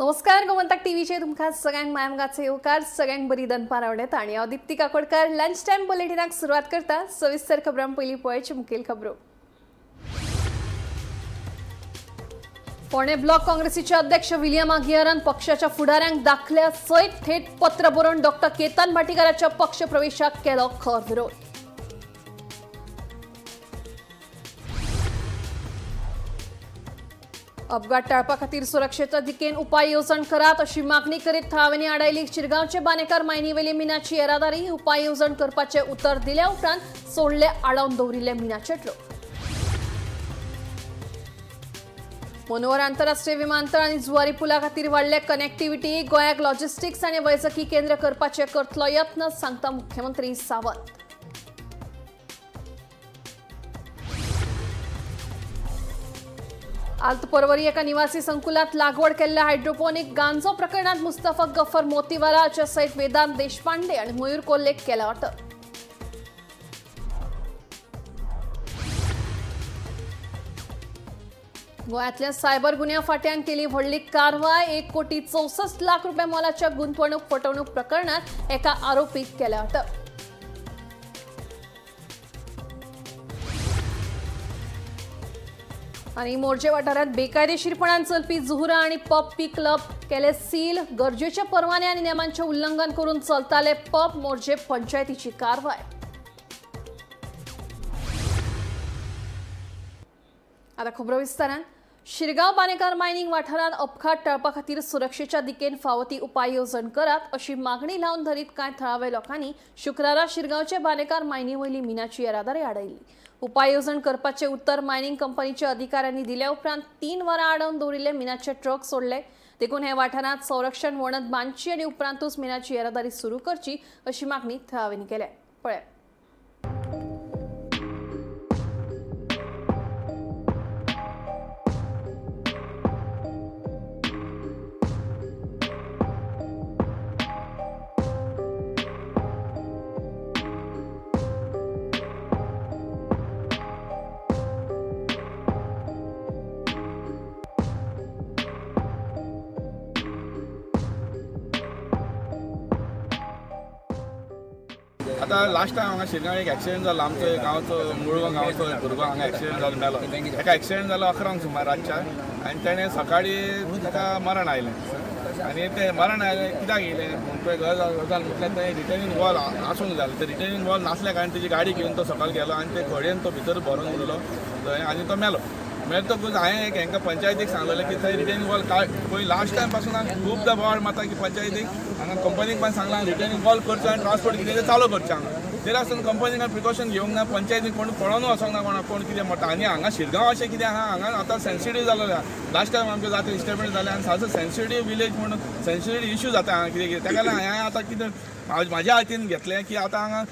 नमस्कार, गोमंतक टीव्हीचेर तुमकां सगळ्यांक मायमगाचे येवकार. सगळ्यांक बरी दनपार आवडत आणि हांव दीप्ती काकोडकर लंच टायम बुलेटिनाक सुरवात करता. सविस्तर खबरां पयलीं पळयची मुखेल खबरो. फोंडें ब्लॉक काँग्रेसीचे अध्यक्ष विलियम आगियारान पक्षाच्या फुडाऱ्यांक दाखल्या सयत थेट पत्र बरोवन डॉक्टर केतन भाटीकाराच्या पक्ष प्रवेशाक केलो खर विरोध. अपघात टाळपा खातीर सुरक्षेच्या दिकेन उपाय येवजण करात अशी मागणी करीत थळाव्यांनी आडायली शिरगांवचे बानेकार मायनीवेली मिनाची येरादारी. उपाय येवजण करपाचे उतर दिल्या उपरांत सोडले आडावन दवरिल्ले मिनाचे ट्रक. मनोहर आंतरराष्ट्रीय विमानतळ आनी जुवारी पुला खातीर वाडले कनेक्टिव्हिटी. गोंयाक लॉजिस्टिक्स आनी वैजकी केंद्र करपाचे करतलो यत्न, सांगता मुख्यमंत्री सावंत. आल्त परवरी एका निवासी संकुलात लागवड केल्ल्या हायड्रोपोनिक गांजो प्रकरणात मुस्तफा गफर मोतीवाला हाच्या सयत वेदांत देशपांडे आणि मयूर कोल्हेक केला अटक. गोंयांतल्या सायबर गुन्यांव फांट्यान केली व्हडली कारवाय. 1 कोटी 64 लाख रुपया मोलाच्या गुंतवणूक फटवणूक प्रकरणात एका आरोपीक केल्या अटक. आणि मोरजे वाठारात बेकायदेशीरपणान चलपी जुहुरा आणि पब पी क्लब केले सील. गरजेच्या परवाने आणि नियमांचे उल्लंघन करून चलताले पब. मोरजे पंचायतीची कारवाय. आता खबरो विस्तारान. शिरगांव बानेकार मायनिंग वाठारांत अपघात टाळपा खातीर सुरक्षेच्या दिकेन फावो ती उपाय येवजण करात अशी मागणी लावन धरीत कांय थळाव्या लोकांनी शुक्रारा शिरगांवचे बानेकार मायनी वयली मिनाची येरादारी आडायली. उपाय येवजण करपाचे उत्तर मायनिंग कंपनीच्या अधिकाऱ्यांनी दिल्या उपरांत 3 वरां आडावन दवरिल्ले मिनाचे ट्रक सोडले. देखून हे वाठारांत संरक्षण वणत बांदची आनी उपरांतूच मिनाची येरादारी सुरू करची अशी मागणी थळाव्यांनी केल्या. पळय. आता लास्ट टायम हांगा शिरगांव एक एक्सिडेंट जालो. आमचो एक गांवचो, मुळगांव गांवचो एक भुरगो हांगा एक्सिडेंट जालो, मेलो. ताका एक्सिडेंट जालो 11 लांक सुमार रातच्या आनी तेणें सकाळीं ताका मरण आयलें. आनी तें मरण आयलें कित्याक येयलें म्हूण पळय गजाल म्हटल्यार तें रिटर्निंग वॉल आसूंक जाय. तें रिटर्निंग वॉल नासल्या कारणान तेजी गाडी घेवन तो सकयल गेलो आनी ते घडयेन तो भितर भरून उरलो थंय आनी तो मेलो. मेळटकूच हांवें एक हांकां पंचायतीक सांगलेलें की थंय रिटर्निंग वॉल काय पळय. लास्ट टायम पासून हांवें खुबदां बोवाळ मारता की पंचायतीक, हांगा कंपनीक पण सांगलां, रिटर्निंग वॉल करचो आनी ट्रान्सपोर्ट कितें तें चालू करचें हांगा. तरी आसतना कंपनीन कांय प्रिकॉशन घेवंक ना. पंचायतीन कोण पळोवन वचोंक ना, कोणाक कोण कितें म्हणटा. आनी हांगा शिरगांव अशें कितें आहा, हांगा आतां सेन्सिटीव जालें आहा. लास्ट टायम आमचें जाता डिस्टर्बन्स जालें आनी सारको सेन्सिटीव विलेज म्हणून सेन्सिटीव इश्यू जाता हांगा कितें कितें. ताका लागून हांवें आतां कितें म्हाज्या हातीन घेतलें की आतां हांगा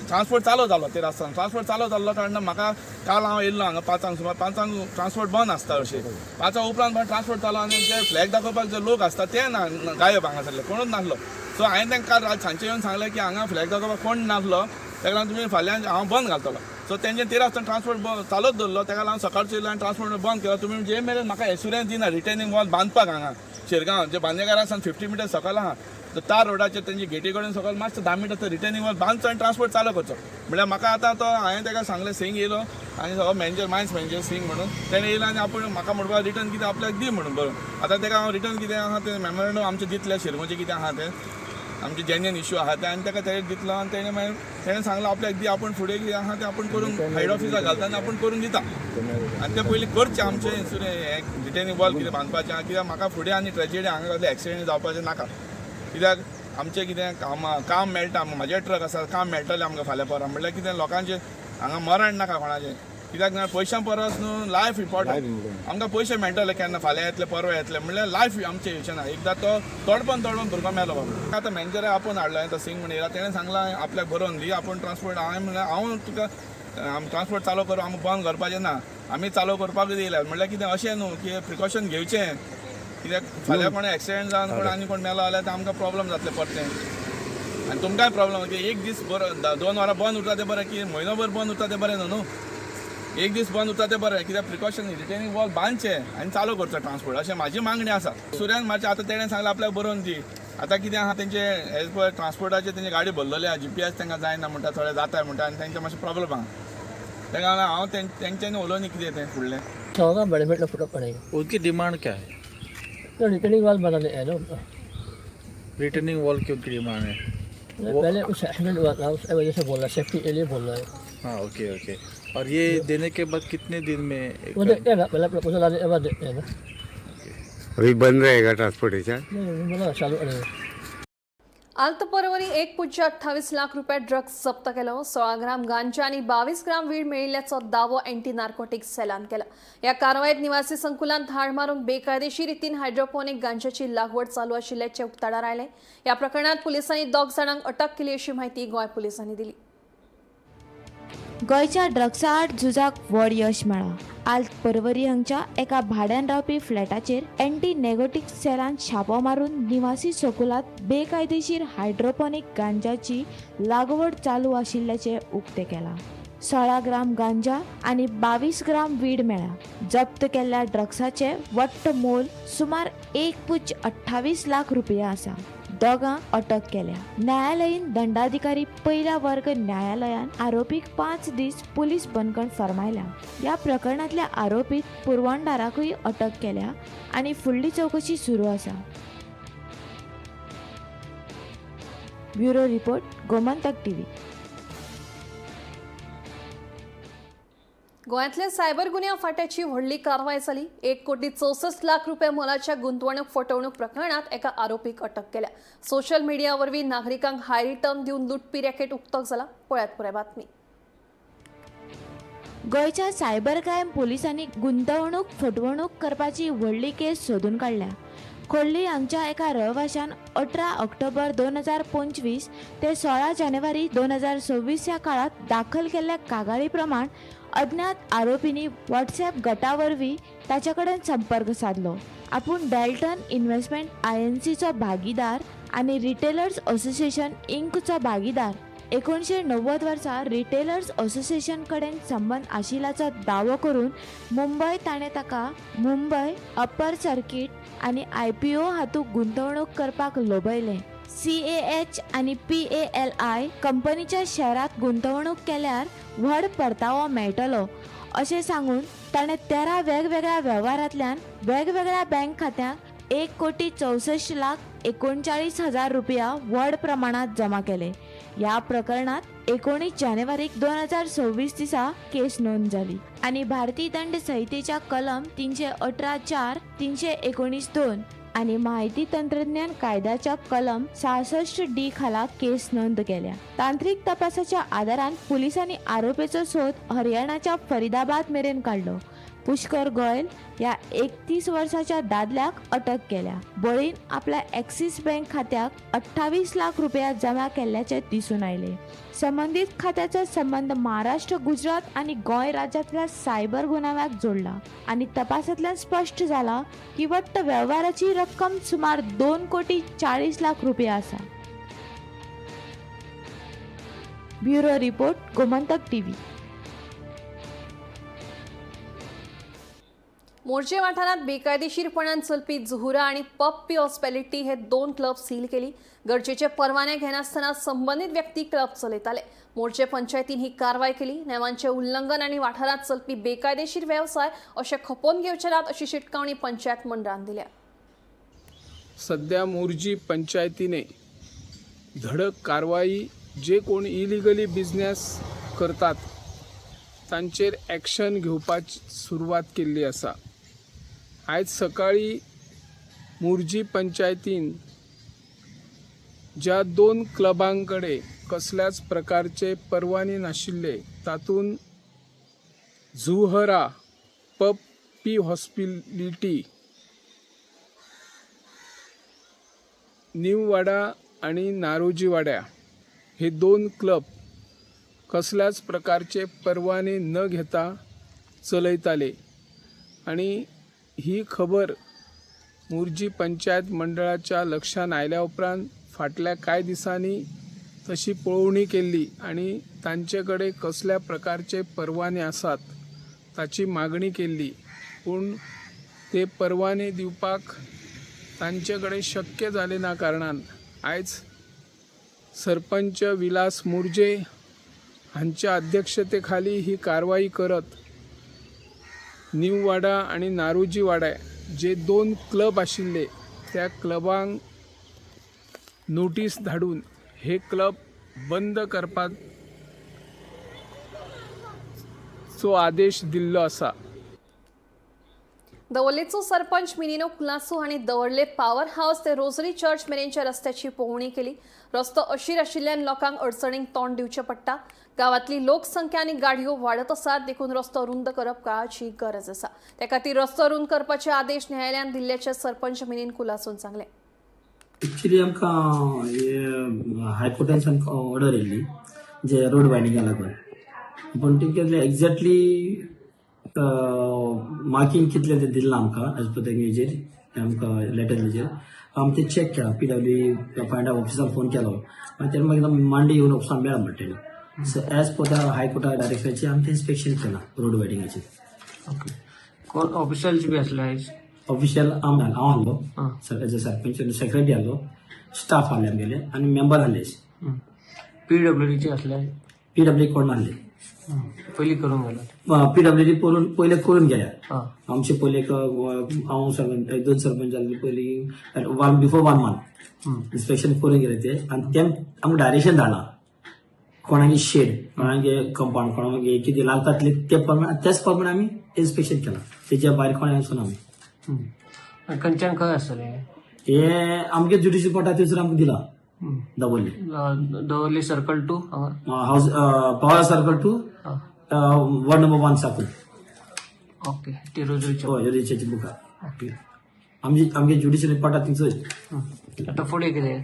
ट्रान्सपोर्ट चालू जालो. ते रस्त्यान ट्रान्सपोर्ट चालू जाल्लो कारणान म्हाका काल हांव येयल्लो हांगा 5 लांक सुमार. 5 लांक ट्रान्सपोर्ट बंद आसता अशें. 5 लां उपरांत पण ट्रान्सपोर्ट चालू आनी जे फ्लॅग दाखोवपाक जे लोक आसता ते ना, गायब हांगासरले, कोणूच नासलो. सो हांवें तांकां काल रात सांजचे येवन सांगलें की हांगा फ्लॅग दाखोवपाक कोण नासलो, ताका लागून तुमी फाल्यां हांव बंद घालतलो. सो तेंचे 13 आसतना ट्रान्सपोर्ट चालूच दवरलो. ताका लागून सकाळचो येयलो आनी ट्रान्सपोर्ट बंद केलो. तुमी जे मेरेन म्हाका एश्युरन्स दिना रिटेनिंग वॉल बांदपाक, हांगा शिरगांव जे बांदेकारा सावन 50 मिटर सकयल आहा, तर तार रोडाचेर तेंची गेटी कडेन सकयल मातशें 10 मिटर रिटेनिंग वॉल बांदचो आनी ट्रान्सपोर्ट चालू करचो. म्हणल्यार म्हाका आतां तो हांवें ताका सांगलें, सिंग येयलो आनी सगळो मॅनेजर, मायन्स मॅनेजर सिंग म्हणून तेणें येयलो आनी आपूण म्हाका म्हणपाक रिटर्न कितें आपल्याक दी म्हणून बरोवन. आतां ताका हांव रिटर्न कितें आहा तें मेमोरेंडम आमचें दितलें, शिरगोचें कितें आहा तें आमचे जेन्युन इश्यू आहा तें, आनी ताका तेणें दितलो. आनी तेणें मागीर तेणें सांगलां आपल्याक दी, आपूण फुडें कितें आहा तें आपूण करून हेड ऑफिसाक घालता आनी आपूण करून दिता. आनी तें पयलीं करचें आमचें इन्सुरन्स हें रिटेनिंग वॉल कितें बांदपाचें आहा, कित्याक म्हाका फुडें आनी ट्रेजिडी हांगा कसलें एक्सिडेंट जावपाचें नाका. कित्याक आमचें कितें काम काम मेळटा, म्हाजे ट्रक आसा, काम मेळटलें आमकां फाल्यां परां. म्हणल्यार कितें लोकांचें हांगा मरण नाका कोणाचें. कित्याक ना पयशां परस न्हू लायफ इम्पॉर्टंट. आमकां पयशे मेळटले केन्ना, फाल्यां येतले, परवां येतले, म्हणल्यार लायफ आमचें येवचें ना. एकदां तो तडपन तडपन भुरगो मेलो बाबा. आतां मॅनेजराक आपोवन हाडलो हांवें, तो सिंग म्हण येयला, तेणें सांगलां आपल्याक बरोवन दी आपूण ट्रान्सपोर्ट. हांवें म्हणलें हांव तुका आम ट्रान्सपोर्ट चालू करूं, आमी बंद करपाचें ना, आमी चालू करपाकूच येयल्या. म्हणल्यार कितें अशें न्हू की प्रिकॉशन घेवचें, कित्याक फाल्यां कोण एक्सिडेंट जावन कोण आनी कोण मेलो जाल्यार ते आमकां प्रॉब्लम जातलें परतें आनी तुमकांय प्रॉब्लम की एक दीस बरो 2 वरां बंद उरता तें बरें की म्हयनोभर बंद उरता तें बरें न्हू न्हू. एक दीस बंद उरता तें बरें, कित्याक प्रिकॉशन रिटेनिंग वॉल बांदचें आनी चालू करचो ट्रान्सपोर्ट, अशें म्हाजी मागणी आसा. सुर्यान मातशें आतां तेणें सांगलें आपल्याक बरोवन दी. आतां कितें आहा तेंचे एज पर ट्रान्सपोर्टाचे तेंची गाडी भरलेली आहा, जीपीएस तांकां जायना म्हणटा, थोडे जाता म्हणटा आनी तेंचे मातशें प्रॉब्लम आहा. ताका लागून हांव तेंच्यांनी उलोवनी कितें तें फुडलें. होगा बड़े बड़े फुटो पड़ेगा. उनकी डिमांड क्या है? तो रिटर्निंग वाल बनाने हैं ना. रिटर्निंग वॉल की उनकी डिमांड है. पहले उस एक्सीडेंट हुआ था, उस वजह से बोल रहा है, सेफ्टी के लिए बोल रहा है. हाँ, ओके ओके. और ये देने के बाद कितने दिन में? वो देखते हैं ना, पहले प्रपोजल आने के बाद देखते हैं ना. अभी बंद रहेगा ट्रांसपोर्टेशन? नहीं, बोला चालू करेंगे. आल्त परवरी 1.28 लाख रुपया ड्रग्ज जप्त केलो. 16 ग्राम गांजा आणि 22 ग्राम वीड मेळिल्ल्याचो दावो अँटी नार्कोटिक सेलान केला. या कारवायेत निवासी संकुलान धाड मारून बेकायदेशीर रितीन हायड्रोपोनिक गांजाची लागवड चालू आशिल्ल्याचे उक्ताडार आयले. या प्रकरणात पुलिसांनी दोग जाणांक अटक केली अशी माहिती गोंय पुलिसांनी दिली. गोंयच्या ड्रग्सा आड झुजाक व्हड यश मेळ्ळां. आल्त परवरी हांगच्या एका भाड्यान रावपी फ्लॅटाचेर एंटी नेगोटीक सेलान छापो मारून निवासी संकुलांत बेकायदेशीर हायड्रोपोनीक गांजाची लागवड चालू आशिल्ल्याचें उक्तें केलां. 16 ग्राम गांजा आनी 22 ग्राम वीड मेळ्ळा. जप्त केल्ल्या ड्रग्साचें वट्ट मोल सुमार 1.28 लाख रुपया आसा. दोगांक अटक केल्या. न्यायालयीन दंडाधिकारी पयल्या वर्ग न्यायालयान आरोपीक 5 दीस पुलीस बंदखण फर्मायल्या. ह्या प्रकरणांतल्या आरोपीत पुरवणदाराकूय अटक केल्या आनी फुडली चवकशी सुरू आसा. Bureau report, Gomantak TV. गोंयांतल्या सायबर गुन्यांव फांट्याची व्हडली कारवाय जाली. 1 कोटी 64 लाख रुपया मोलाच्या गुंतवणूक फटवणूक प्रकरणात एका आरोपीक अटक केल्या. सोशल मिडिया वरवीं नागरिकांक हाय रिटर्न दिवन लुटपी रॅकेट उक्तो जाला. पळयात पुराय बातमी. गोंयच्या सायबर क्रायम पोलिसांनी गुंतवणूक फटवणूक करपाची व्हडली केस सोदून काडल्या. खोर्ली हांगच्या एका रहिवाशान 18 ऑक्टोबर 2025 ते 16 जानेवारी 2026 ह्या काळात दाखल केल्ल्या कागाळी प्रमाण अज्ञात आरोपींनी व्हॉट्सॲप गटा वरवीं ताचे कडेन संपर्क सादलो. आपूण डेल्टन इन्व्हेस्टमेंट आयएनसीचो भागीदार आनी रिटेलर्स असोसिएशन इंकचो भागीदार, 1990 वर्सा रिटेलर्स असोसिएशन कडेन संबंद आशिल्ल्याचो दावो करून मुंबय ताणें ताका मुंबय अप्पर सर्किट आनी आयपीओ हातूंत गुंतवणूक करपाक लोभयलें. सीएएच आनी पीएएलआय कंपनीच्या शेरांत गुंतवणूक केल्यार व्हड परतावो मेळटलो अशें सांगून ताणें 13 वेगवेगळ्या वेव्हारांतल्यान वेगवेगळ्या बँक खात्यांक 1 कोटी 64 लाख 39 हजार रुपया व्हड प्रमाणात जमा केले. ह्या प्रकरणात 19 जानेवारीक 2026 दिसा केस नोंद जाली आनी भारतीय दंड संहितेच्या कलम 318(4), 319(2) आनी माहिती तंत्रज्ञान कायद्याच्या कलम 66डी खाला केस नोंद केल्या. तांत्रिक तपासाच्या आदारान पुलिसांनी आरोपीचो सोद हरियाणाच्या फरीदाबाद मेरेन काडलो. पुष्कर गोयल ह्या 31 वर्साच्या दादल्याक अटक केल्या. बळीन आपल्या एक्सिस बँक खात्याक 28 लाख रुपया जमा केल्ल्याचे दिसून आयले. संबंदीत खात्याचो संबंद महाराष्ट्र, गुजरात आनी गोंय राज्यांतल्या सायबर गुन्यांवाक जोडला आनी तपासांतल्यान स्पश्ट जाला की वट्ट वेव्हाराची रक्कम सुमार 2 कोटी 40 लाख रुपया आसा. Bureau report, Gomantak TV. Morjim वाठारात बेकायदेशीरपणान चलपी जुहुरा आणि पब पी हॉस्पिटॅलिटी हे दोन क्लब सील केली. गरजेचे परवाने घेनासतना संबंधित व्यक्ती क्लब चलयताले. मोरजे पंचायतीन ही कारवाय केली. नेमांचे उल्लंघन आणि वाठारात चलपी बेकायदेशीर वेवसाय अशे खपोवन घेवचे नात अशी शिटकावणी पंचायत मंडळान दिल्या. सध्या मोरजी पंचायतीने धडक कारवाई, जे कोण इलिगली बिजनेस करतात तांचेर एक्शन घेवपाची सुरवात केल्ली आसा. आयज सकाळी मोरजी पंचायतीन ज्या दोन क्लबां कडेन कसल्याच प्रकारचे परवाने नाशिल्ले, तातूंत झुहरा पब पी हॉस्पिलिटी न्यूवाडा आणि नारोजीवाड्या हे दोन क्लब कसल्याच प्रकारचे परवाने न घेता चलयताले आणि ही खबर मोरजी पंचायत मंडळाच्या लक्षान आयल्या उपरांत फाटल्या कांय दिसांनी तशी पळोवणी केल्ली आणि तांचे कडेन कसल्या प्रकारचे परवाने आसात. ताची मागणी केल्ली, पूण ते परवाने दिवपाक तांचे कडेन शक्य जालें ना कारणान आयज सरपंच विलास मुर्जे हांच्या अध्यक्षते खाली ही कारवाई करत न्यू वाडा आनी नारोजी वाडा जे दोन क्लब आशिल्ले त्या क्लबांक नोटीस धाडून हे क्लब बंद करपाचो आदेश दिल्लो आसा। दवर्लेचो सरपंच मिनिनो कुलासो हांणी दवर्ले पावर हावस ते रोजरी चर्च मेरेनच्या रस्त्याची पळोवणी केली। रस्तो अशीर आशिल्ल्यान लोकांक अडचणींक तोंड दिवचें पडटा। गांवांतली लोकसंख्या आनी गाडयो वाडत आसात, देखून रस्तो रुंद करप काळाची गरज आसा। ते खातीर रस्तो रुंद करपाचे आदेश न्यायालयान दिल्ल्याचें सरपंच मिनीन कुलासून सांगलें। एक्चुअली आमकां हायकोर्टान ऑर्डर येयल्ली जे रोड वायडिंगा लागून, पूण ती कितें एक्झॅक्टली मार्किंग कितलें तें दिलां आमकां एज पर तेंगेचेर आमकां लेटर हेजेर आमी तें चॅक केलां। पीडब्ल्यू फायंड ऑफिसान फोन केलो मागीर तेणें मागीर मांडे येवन ऑफिसान मेळ्ळा म्हणटा तेणी। सो एज पर the हायकोर्टा डायरेक्शनाचेर आमी तें इन्स्पेक्शन केलां रोड वायडिंगाचेर। ओके, कोण ऑफिशियल्स बी आसले आयज? ऑफिशियल हांव आहलो sir, as a sarpanch secretary आहलो, स्टाफ आहले आमगेले आनी मेंबर आहले। पीडब्ल्यूडीचे आसले? पीडब्ल्यू कोण आहले पयलीं करून गेला? पीडब्ल्यूडी पयले करून गेल्या आमचे पयले एक हांव सरपंच एक दोन सरपंच जाल्ले पयलीं वन बिफोर 1 मंथ इन्स्पेक्शन करून गेले ते आनी ते आमकां डायरेक्शन धाडलां कोणागे शेड कोणागे कंपाउंड कोणागे कितें लागता ते प्रमाणे त्याच प्रमाणे आमी इन्स्पेक्शन केलां। तेच्या भायर कोणा वचून आमी खंयच्यान खंय आसतलें हे आमगे ज्युडिशियल पडटा थंयसर आमकां दिला Davorlim Davorlim circle to house power circle to ward number 1 Sakul. Okay, ते रोजरीच्या हय रोजरीच्या मुखार ओके आमचे आमगे ज्युडिशियल पडटा थंयसर। आतां फुडें कितें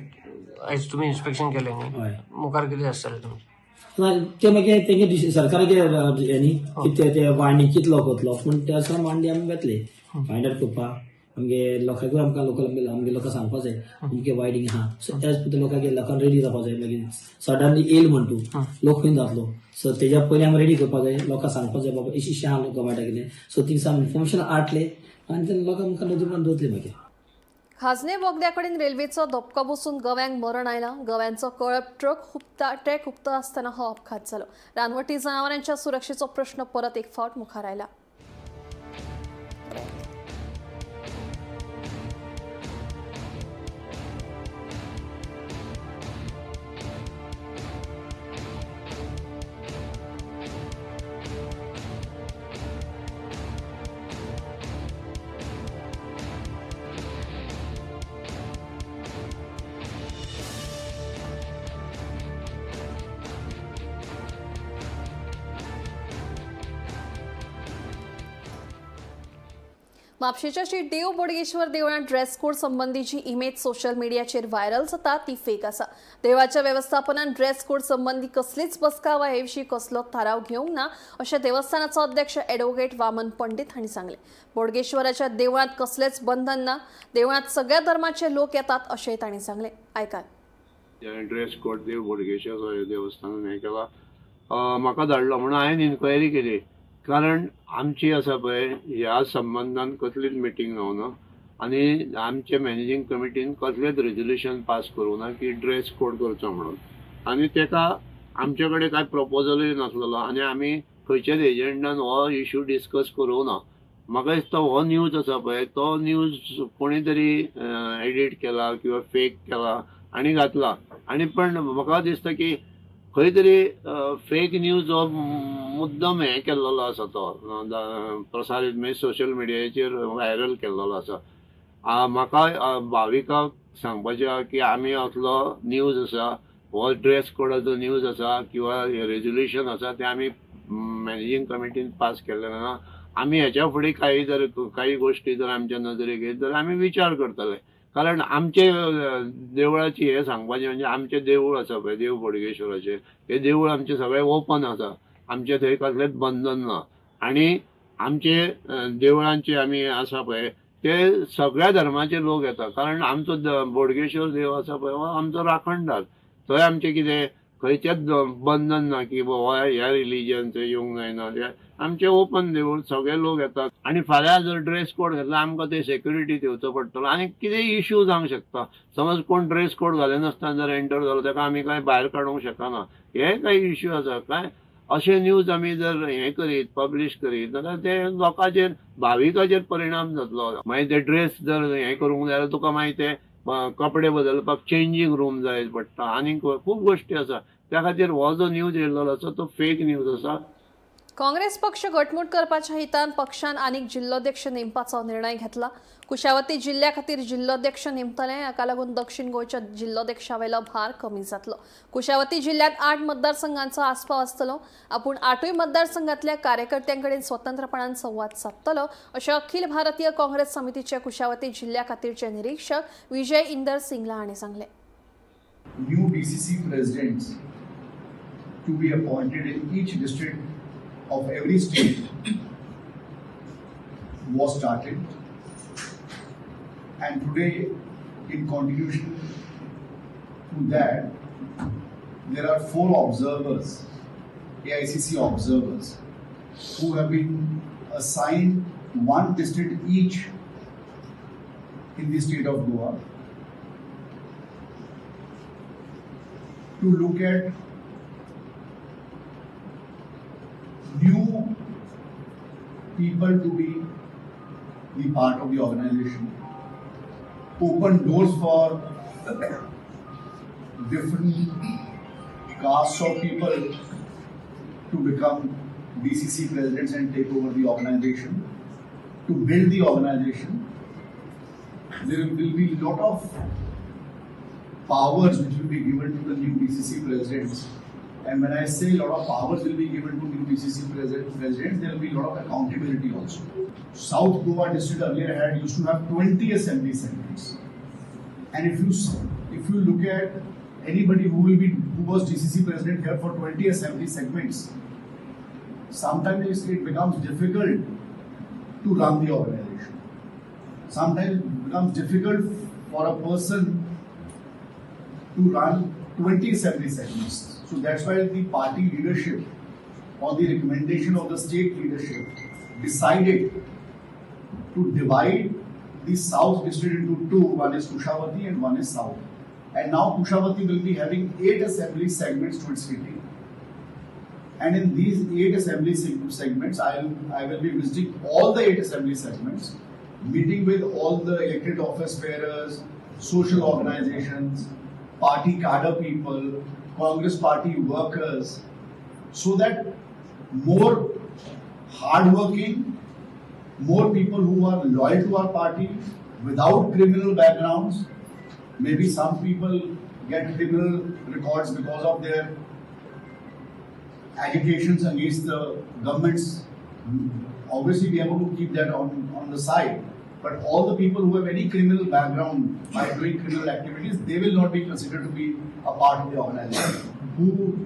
आयज तुमी इन्स्पेक्शन केलें न्ही, मुखार कितें आसतलें तुमचें? ते मागीर तेंगे सरकाराचे हें न्ही कितें ते वांडी कितलो कोतलो पूण ते आसा मांडी आमी वेतले फायंड आवट करपाक आमगे लोकांकूय आमकां लोकल आमगे लोकांक सांगपाक जाय अमके वायडींग आहा। सो एज पर लोकांक लोकांक रेडी जावपाक जाय, मागीर सडनली येयल म्हण तूं लोक खंय जातलो, सो तेज्या पयलीं आमी रेडी करपाक जाय, लोकांक सांगपाक जाय बाबा इशी आहा लोकां मेळटा कितें। सो थिंगसान आमी इन्फॉर्मेशन हाडलें आनी ते लोकांक मुखार नदर मारून दवरतले मागीर। खाजने बोगद्याकडेन रेल्वेचो धपको बसून गव्यांक मरण आयला। गव्यांचो कळप ट्रॅक हुपता आसतना हो अपघात जालो। रानवटी जनावरांच्या सुरक्षेचो प्रश्न परत एक फावट मुखार आयला। म्हापशेच्या श्री देव बोडगेश्वर देवळांत ड्रेस कोड संबंदीची इमेज सोशल मिडियाचेर व्हायरल जाता ती फेक आसा। देवळाच्या वेवस्थापनान ड्रेस कोड संबंदी कसलीच बसका वा हे विशीं कसलो थाराव घेवंक ना अशें देवस्थानाचो अध्यक्ष एडवोकेट वामन पंडित हांणी सांगलें। बोडगेश्वराच्या देवळांत कसलेच बंधन ना, देवळांत सगळ्या धर्माचे लोक येतात अशेंय तांणी सांगलें। आयकात। ड्रेस कोड देव बोडगेश्वर देवस्थानान हें केला, म्हाका धाडलो म्हणून हांवें इन्क्वायरी केली, कारण आमची आसा पळय ह्या संबंदान कसलीच मिटींग जावना आनी आमचे मॅनेजींग कमिटीन कसलेच रेजोल्युशन पास करूं ना की ड्रेस कोड करचो म्हणून, आनी तेका आमचे कडेन कांय प्रपोजलूय नासलेलो आनी आमी खंयच्याच एजंटान हो इशू डिस्कस करूं ना। म्हाका दिसता हो न्यूज आसा पळय तो न्यूज कोणी तरी एडिट केला किंवा फेक केला आनी घातला, आनी पण म्हाका दिसता की खंय तरी फेक न्यूज हो मुद्दम हें केल्लो आसा, तो प्रसारीत म्हणजे सोशल मिडियाचेर व्हायरल केल्लो आसा। म्हाका भाविकांक सांगपाचें आहा की आमी असलो न्यूज आसा, हो ड्रेस कोडाचो न्यूज आसा किंवा रेजोल्युशन आसा तें आमी मॅनेजींग कमिटीन पास केल्लें ना। आमी हेच्या फुडें काही जर काही गोश्टी जर आमच्या नदरेक येत जाल्यार आमी विचार करतले, कारण आमचे देवळाची हें सांगपाचें म्हणजे आमचें देवूळ आसा पळय देव बोडगेश्वराचें, हें देवूळ आमचें सगळें ओपन आसा, आमचें थंय कसलेंच बंधन ना आनी आमचे देवळांचे आमी आसा पळय ते सगळ्या धर्माचे लोक येता, कारण आमचो बोडगेश्वर देव आसा पळय हो आमचो राखणदार, थंय आमचें कितें खंयचेंच बंधन ना की बाबा ह्या रिलीजन थंय येवंक जायना। आमचें ओपन देवूळ, सगळे लोक येतात आनी फाल्यां जर ड्रेस कोड घातला आमकां ते सेक्युरिटी दिवचो पडटलो आनी कितेंय इश्यू जावंक शकता. समज कोण ड्रेस कोड घालिनासतना जर एंटर जालो ताका आमी कांय भायर काडूंक शकना, हे कांय इश्यू आसा. कांय अशे न्यूज आमी जर हें करीत पब्लीश करीत जाल्यार ते लोकांचेर भाविकाचेर परिणाम जातलो. मागीर ते ड्रेस जर हें करूंक जाय जाल्यार तुका मागीर ते कपडे बदलपाक चेंजींग रूम जाय पडटा आनी खूब गोश्टी आसा. त्या खातीर हो जो न्यूज येयल्लो आसा तो फेक न्यूज आसा. काँग्रेस पक्ष घटमूट करपाच्या हितान पक्षान आनीक जिल्लोध्यक्ष नेमपाचो निर्णय घेतला. कुशावती जिल्ल्या खातीर जिल्लोध्यक्ष नेमतले, हाका लागून दक्षिण गोंयच्या जिल्लोध्यक्षावेलो भार कमी जातलो. कुशावती जिल्ल्यांत 8 मतदारसंघांचो आस्पाव आसतलो. आपूण 8 मतदारसंघांतल्या कार्यकर्त्यां कडेन स्वतंत्रपणान संवाद सादतलो अशें अखिल भारतीय काँग्रेस समितीचे कुशावती जिल्ल्या खातीरचे निरीक्षक विजय इंदर सिंगला हांणी सांगलें. New DCC presidents to be appointed in each district of every state was started, and today in continuation to that there are 4 observers, AICC observers, who have been assigned 1 district each in the state of Goa to look at new people to be the part of the organization, open doors for different castes of people to become DCC presidents and take over the organization, to build the organization. There will be a lot of powers which will be given to the new DCC presidents. And when I say a lot of powers will be given to new DCC presidents, there will be a lot of accountability also. South Goa district earlier used to have 20 assembly segments. And if you look at anybody who was DCC president here for 20 assembly segments, sometimes it becomes difficult to run the organization. Sometimes it becomes difficult for a person to run 20 assembly segments. So that's why the party leadership, on the recommendation of the state leadership, decided to divide the South district into 2. One is Kushavati and one is South. And now Kushavati will be having 8 assembly segments to its kitty. And in these 8 assembly segments, I will be visiting all the 8 assembly segments, meeting with all the elected office bearers, social organizations, party cadre people, Congress party workers, so that more hardworking, more people who are loyal to our party without criminal backgrounds. Maybe some people get criminal records because of their agitations against the governments. Obviously, we are going to keep that on the side. But all the people who have any criminal background by doing criminal activities, they will not be considered to be a part of the organization. Who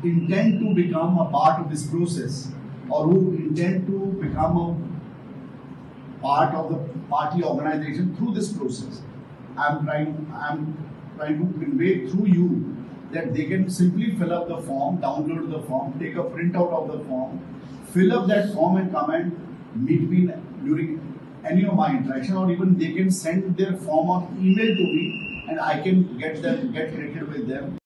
intend to become a part of this process, or who intend to become a part of the party organization through this process, I'm trying to convey through you that they can simply fill up the form, download the form, take a printout of the form, fill up that form and come and meet me during any of my interaction, or even they can send their form on email to me and I can get connected with them.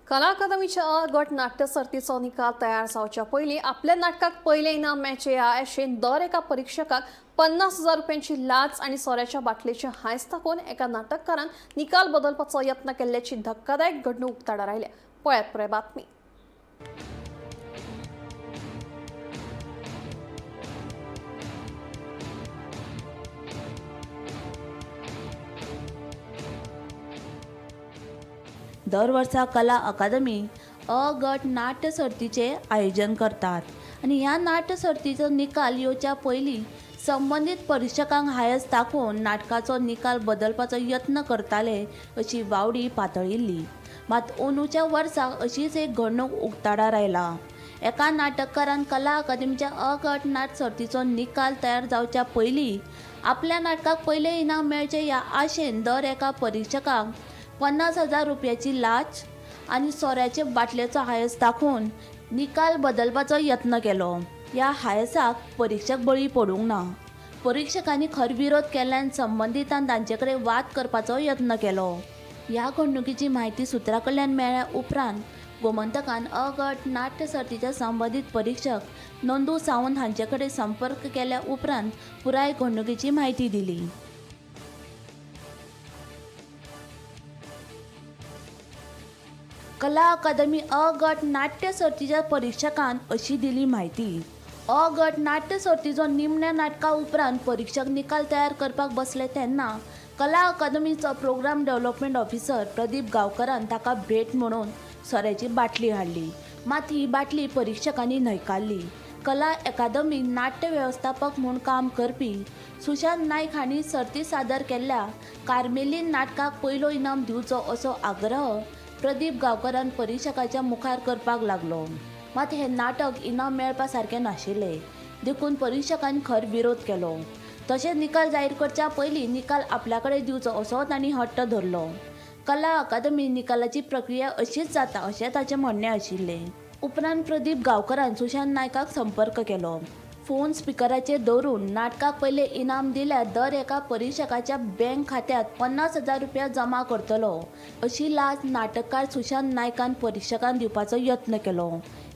कला अकादमीच्या अ गट नाट्य सर्तीचो निकाल तयार जावच्या पयलीं आपल्या नाटकाक पयलें इनाम मेळचें ह्या आशेन दर एका परिक्षकाक 50,000 रुपयांची लाच आनी सोऱ्याच्या बाटलेचें हांयस दाखोवन एका नाटककारान निकाल बदलपाचो यत्न केल्ल्याची धक्कादायक घडणूक उक्ताडार आयल्या. पळयात पुराय बातमी. दर वर्सा कला अकादमी अ गट नाट्य सर्तीचें आयोजन करतात आनी ह्या नाट्य सर्तीचो निकाल येवच्या पयलीं संबंदीत परिक्षकांक हायस दाखोवन नाटकाचो निकाल बदलपाचो यत्न करताले अशी वावडी पातळिल्ली. मात अंदूच्या वर्सा अशीच एक घडणूक उक्ताडार आयला. एका नाटककारान कला अकादमीच्या अ गट नाट्य सर्तीचो निकाल तयार जावच्या पयलीं आपल्या नाटकाक पयलें इनाम मेळचें ह्या आशेन दर एका परिक्षकांक 50,000 रुपयाची लाच आनी सोऱ्याचे बाटलेचो हायस दाखोवन निकाल बदलपाचो यत्न केलो. ह्या हायसाक परिक्षक बळी पडूंक ना. परिक्षकांनी खर विरोध केल्ल्यान संबंदितान तांचे कडेन वाद करपाचो यत्न केलो. ह्या घडणुकीची म्हायती सुत्रा कडल्यान मेळ्ळ्या उपरांत गोमंतकान अ गट नाट्य सर्तीच्या संबंदीत परिक्षक नंदू सावंत हांचे कडेन संपर्क केल्या उपरांत पुराय घडणुकीची म्हायती दिली. कला अकादमी अ गट नाट्य सर्तीच्या परिक्षकान अशी दिली म्हायती. अ गट नाट्य सर्तीचो निमण्या नाटका उपरांत परिक्षक निकाल तयार करपाक बसले तेन्ना कला अकादमीचो प्रोग्राम डेव्हलपमेंट ऑफिसर प्रदीप गांवकरान ताका भेट म्हणून सोऱ्याची बाटली हाडली. मात ही बाटली परिक्षकांनी न्हयकारली. कला अकादमी नाट्य वेवस्थापक म्हूण काम करपी सुशांत नायक हांणी सर्ती सादर केल्ल्या कार्मेलीन नाटकाक पयलो इनाम दिवचो असो आग्रह प्रदीप गांवकरान परिक्षकाच्या मुखार करपाक लागलो. मात हें नाटक इनाम मेळपा सारकें नाशिल्लें, देखून परिक्षकांनी खर विरोध केलो. तशेंच निकाल जाहीर करच्या पयलीं निकाल आपल्या कडेन दिवचो असो तांणी हट्ट धरलो. कला अकादमी निकालाची प्रक्रिया अशीच जाता अशें ताचें म्हणणें आशिल्लें. उपरांत प्रदीप गांवकरान सुशांत नायकाक संपर्क केलो. फोन स्पिकराचेर दवरून नाटकाक पयलें इनाम दिल्यार दर एका परिक्षकाच्या बँक खात्यांत 50,000 रुपया जमा करतलो अशी लाच नाटककार सुशांत नायकान परिक्षकांक दिवपाचो यत्न केलो.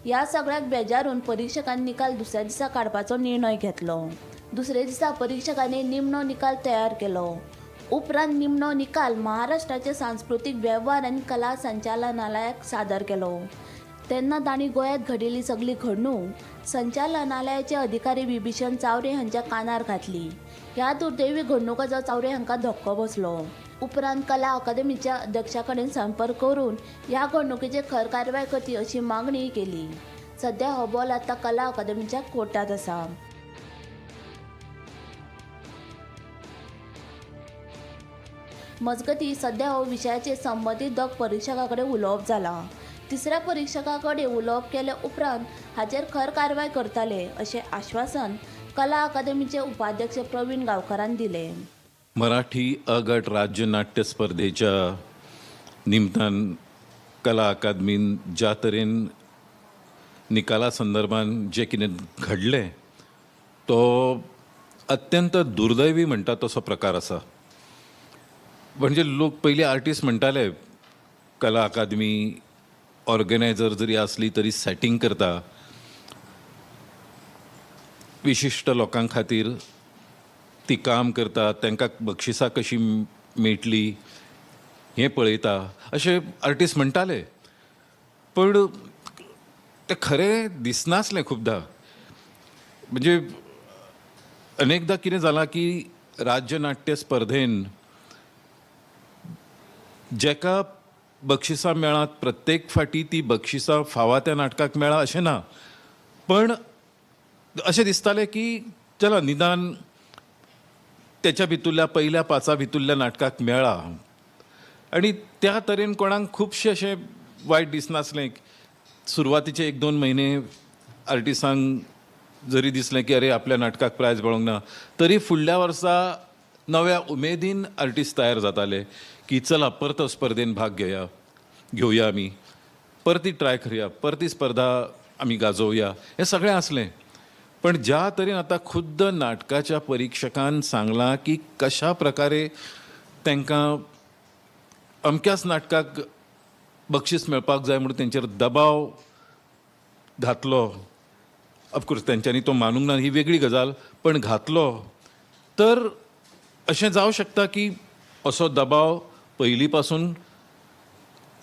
ह्या सगळ्याक बेजारून परिक्षकान निकाल दुसऱ्या दिसा काडपाचो निर्णय घेतलो. दुसऱ्या दिसा परिक्षकांनी निमणो निकाल तयार केलो. उपरांत निमणो निकाल महाराष्ट्राचे सांस्कृतीक वेव्हार आनी कला संचालनालयाक सादर केलो. तेन्ना तांणी गोंयांत घडिल्ली सगली घडणूक संचालनालयाचे अधिकारी विभीषण चावरे हांच्या कानार घातली. ह्या दुर्दैवी घडणुकाचो चावरे हांकां धक्को बसलो. उपरांत कला अकादमीच्या अध्यक्षा कडेन संपर्क करून ह्या घडणुकेचेर खर कारवाय करची अशी मागणी केली. सध्या हो बॉल आतां कला अकादमीच्या कोर्टांत आसा. मजगतीं सध्या हो विशयाचेर संबंदीत दोग परिक्षकां कडेन उलोवप जालां. तिसऱ्या परिक्षका कडेन उलोवप केले उपरांत हाचेर खर कारवाय करतले अशें आश्वासन कला अकादमीचे उपाध्यक्ष प्रवीण गांवकरान दिलें. मराठी अ गट राज्य नाट्य स्पर्धेच्या निमतान कला अकादमीन ज्या तरेन निकाला संदर्भान जें कितें घडलें तो अत्यंत दुर्दैवी म्हणटा तसो प्रकार आसा. म्हणजे लोक पयलीं आर्टिस्ट म्हणटाले कला अकादमी ऑर्गनायझर जरी आसली तरी सॅटींग करता, विशिश्ट लोकां खातीर ती काम करता, तांकां बक्षिसां कशीं मेळटली हें पळयता अशें आर्टिस्ट म्हणटाले. पण तें खरें दिसनासलें खुबदां. म्हणजे अनेकदां कितें जालां की राज्य नाट्य स्पर्धेन जेका बक्षिसां मेळात प्रत्येक फाटी ती बक्षिसां फावा त्या नाटकाक मेळा अशें ना, पण अशें दिसतालें की चला निदान त्याच्या भितुल्ल्या पयल्या पांचा भितुल्ल्या नाटकाक मेळा. आनी त्या तरेन कोणाक खुबशें अशें वायट दिसनासलें. सुरवातीचे 1-2 म्हयने आर्टिस्टांक जरी दिसलें की अरे आपल्या नाटकाक प्रायज मेळोंक ना, तरी फुडल्या वर्सा नव्या उमेदीन आर्टिस्ट तयार जाताले की चला परत स्पर्धेन भाग घेवया आमी, परती ट्राय करूया, परती स्पर्धा आमी गाजोवया, हें सगळें आसलें. पण ज्या तरेन आतां खुद्द नाटकाच्या परिक्षकान सांगलां की कशा प्रकारे तांकां अमक्याच नाटकाक बक्षीस मेळपाक जाय म्हणून तेंचेर दबाव घातलो. ऑफकोर्स तेंच्यांनी तो मानूंक ना ही वेगळी गजाल, पण घातलो तर अशें जावं शकता की असो दबाव पयलीं पासून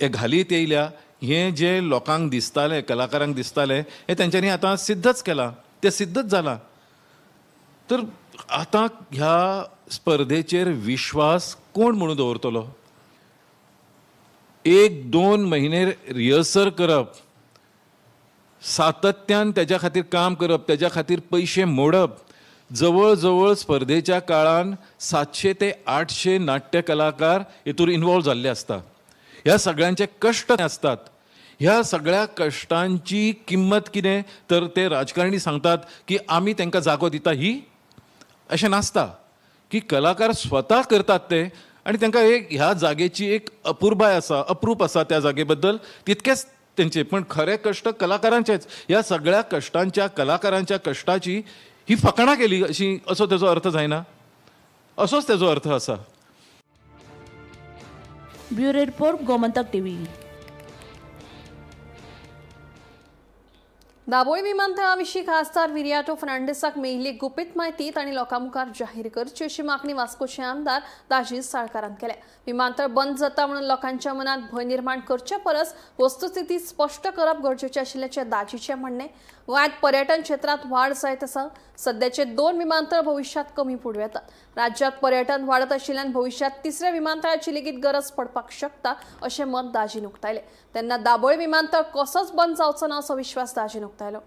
हे घालीत येयल्या हें जें लोकांक दिसतालें, कलाकारांक दिसतालें, हें तेंच्यांनी आतां सिद्धच केलां, तें सिद्धच जालां. तर आतां ह्या स्पर्धेचेर विश्वास कोण म्हणून दवरतलो? 1-2 म्हयने रिहर्सल करप, सातत्यान तेज्या खातीर काम करप, तेज्या खातीर पयशे मोडप, जवळ जवळ स्पर्धेच्या काळान 700 ते 800 नाट्य कलाकार हेतूर इन्वॉल्व जाल्ले आसता. ह्या सगळ्यांचे कश्ट आसतात. ह्या सगळ्या कश्टांची किंमत कितें तर ते राजकारणी सांगतात की आमी तांकां जागो दिता, ही अशें नासता की कलाकार स्वता करतात ते आनी तांकां एक ह्या जागेची एक अपुरबाय आसा, अप्रूप आसा त्या जागे बद्दल, तितकेच तेंचे, पण खरे कश्ट कलाकारांचेच. ह्या सगळ्या कश्टांच्या, कलाकारांच्या कश्टाची ही फकाणां केली अशी, असो तेजो अर्थ जायना, असोच तेजो अर्थ आसा. Bureau report, Gomantak TV. Dabolim विमानतळाविशीं खासदार विरियाटो फर्नांडीसाक मेळिल्ली गुपीत म्हायती तांणी लोकां मुखार जाहीर करची अशी मागणी वास्कोचे आमदार दाजी साळकारान केल्या. विमानतळ बंद जाता म्हणून लोकांच्या मनात भंय निर्माण करचे परस वस्तुस्थिती स्पश्ट करप गरजेचें आशिल्ल्याचें दाजीचें म्हणणें. गोंयांत पर्यटन क्षेत्रांत वाड जायत आसा. सद्याचे 2 विमानतळ भविश्यांत कमी पडूं येतात. राज्यांत पर्यटन वाडत आशिल्ल्यान भविश्यांत तिसऱ्या विमानतळाची लेगीत गरज पडपाक शकता अशें मत दाजीन उक्तायलें. तेन्ना दाबोळी विमानतळ कसोच बंद जावचो ना असो विश्वास दाजीन उक्तायलो.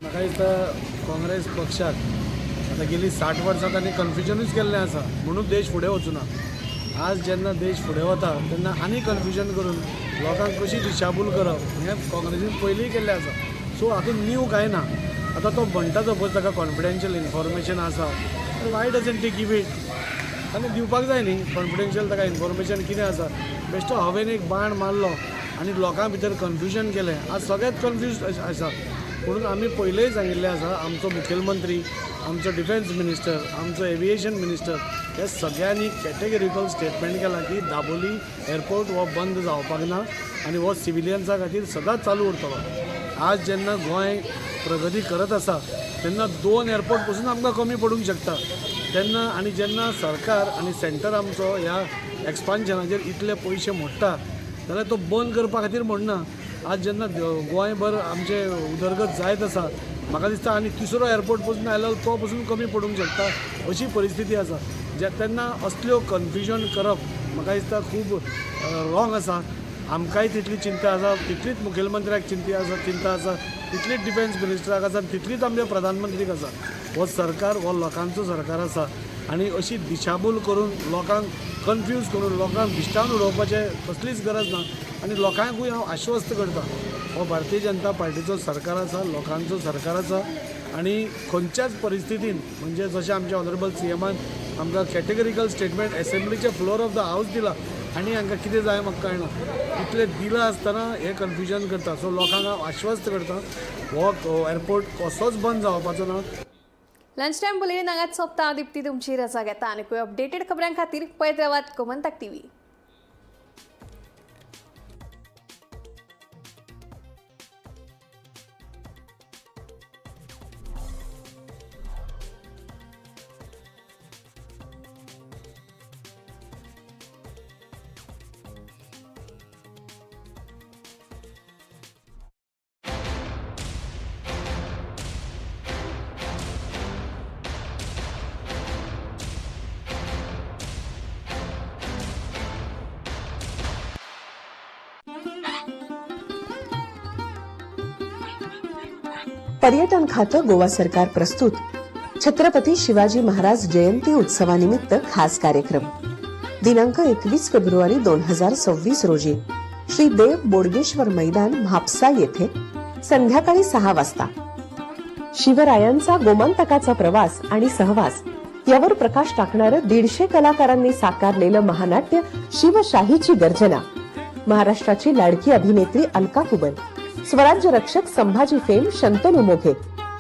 म्हाका दिसता काँग्रेस पक्षाक आतां गेली 60 वर्सां तांणी कन्फ्युजनूच केल्लें आसा, म्हणून देश फुडें वचूना. आज जेन्ना देश फुडें वता तेन्ना आनी कन्फ्युजन करून लोकांक कशी दिशाभूल करप हें काँग्रेसीन पयलींय केल्लें आसा. सो हातूंत न्यू कांय ना. आतां तो म्हणटा सपोज ताका कॉन्फिडेन्शियल इन्फॉर्मेशन आसा, why doesn't he give it? ताणें दिवपाक जाय न्ही कॉन्फिडेन्शियल ताका इन्फॉर्मेशन कितें आसा. बेश्टो हांवें एक बाण मारलो आनी लोकां भितर कन्फ्युजन केलें. आज सगळेच कन्फ्यूज आसा. म्हणून आमी पयलींय सांगिल्लें आसा, आमचो मुखेलमंत्री, आमचो डिफेन्स मिनिस्टर, आमचो एविएशन मिनिस्टर हे सगळ्यांनी कॅटेगरिकल स्टेटमेंट केलां की दाबोली एअरपोर्ट हो बंद जावपाक ना आनी हो सिविलियन्सा खातीर सदांच चालू उरतलो. आज जेन्ना गोंय प्रगती करत आसा तेन्ना 2 एअरपोर्ट पसून आमकां कमी पडूंक शकता तेन्ना, आनी जेन्ना सरकार आनी सेंटर आमचो ह्या एक्सपान्शनाचेर इतले पयशे मोडटा जाल्यार तो बंद करपा खातीर म्हणना. आज जेन्ना गोंयभर आमचे उदरगत जायत आसा, म्हाका दिसता आनी तिसरो एअरपोर्ट पसून आयलो तो पसून कमी पडूंक शकता अशी परिस्थिती आसा. जे तेन्ना असल्यो कन्फ्युजन करप म्हाका दिसता खूब रॉंग आसा. आमकांय तितली चिंता आसा, तितलीच मुखेलमंत्र्याक चिंता आसा, तितलीच डिफेन्स मिनिस्टराक आसा, तितलीच आमच्या प्रधानमंत्रीक आसा. हो सरकार हो लोकांचो सरकार आसा आनी अशी दिशाभूल करून लोकांक कन्फ्यूज करून लोकांक भिश्टावन उडोवपाचें कसलीच गरज ना. आनी लोकांकूय हांव आश्वस्त करता, हो भारतीय जनता पार्टीचो सरकार आसा, लोकांचो सरकार आसा आनी खंयच्याच परिस्थितीन म्हणजे जशें आमचे ऑनरेबल सीएमान आमकां कॅटेगरिकल स्टेटमेंट एसेंब्लीचे फ्लोर ऑफ the house दिला आनी हांकां कितें जाय म्हाका कळना, इतलें दिलां आसतना हें कन्फ्युजन करता. सो लोकांक हांव आश्वस्त करता, हो एअरपोर्ट कसोच बंद जावपाचो ना. लंच टायम बुलेटीन हांगाच सोंपता. दीप्ती तुमची रजा घेता आनी अपडेटेड खबरां खातीर पळयत रावात गोमंतक टीव्ही. पर्यटन खातं गोवा सरकार प्रस्तुत छत्रपती शिवाजी महाराज जयंती उत्सवानिमित्त खास कार्यक्रम. दिनांक 21 फेब्रुवारी 2026 रोजी श्री देव बोडगेश्वर मैदान म्हापसा येथे संध्याकाळी 6 वाजता शिवरायांचा गोमंतकाचा प्रवास आणि सहवास यावर प्रकाश टाकणारं 150 कलाकारांनी साकारलेलं महानाट्य शिवशाहीची गर्जना. महाराष्ट्राची लाडकी अभिनेत्री अलका कुबल, स्वराज्य रक्षक संभाजी फेम शंतनू मोघे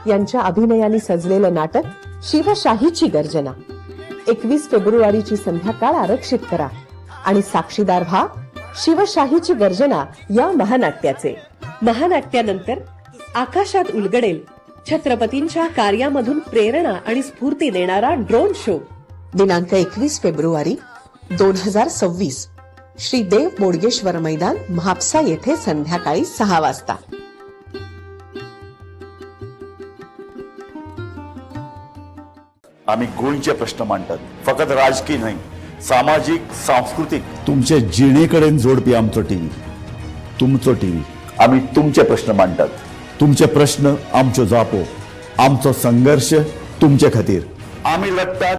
यांच्या अभिनयाने सजलेलं नाटक शिवशाहीची गर्जना. 21 फेब्रुवारीची संध्याकाळ आरक्षित करा आणि साक्षीदार व्हा शिवशाहीची गर्जना या महानाट्याचे. महानाट्यानंतर आकाशात उलगडेल छत्रपतींच्या कार्यामधून प्रेरणा आणि स्फूर्ती देणारा ड्रोन शो. दिनांक 21 फेब्रुवारी 2026 श्री देव बोडगेश्वर मैदान म्हापसा येथे संध्याकाळी 6 वाजता. आम्ही गोंयचे प्रश्न मांडटात, फकत राजकीय न्हय, सामाजीक, सांस्कृतीक, तुमचे जिणे कडेन जोडपी आमचो टीव्ही, तुमचो टीव्ही. आम्ही तुमचे प्रश्न मांडटात, तुमचे प्रश्न आमच्यो जापो, आमचो संघर्श तुमचे खातीर. आमी लढटात.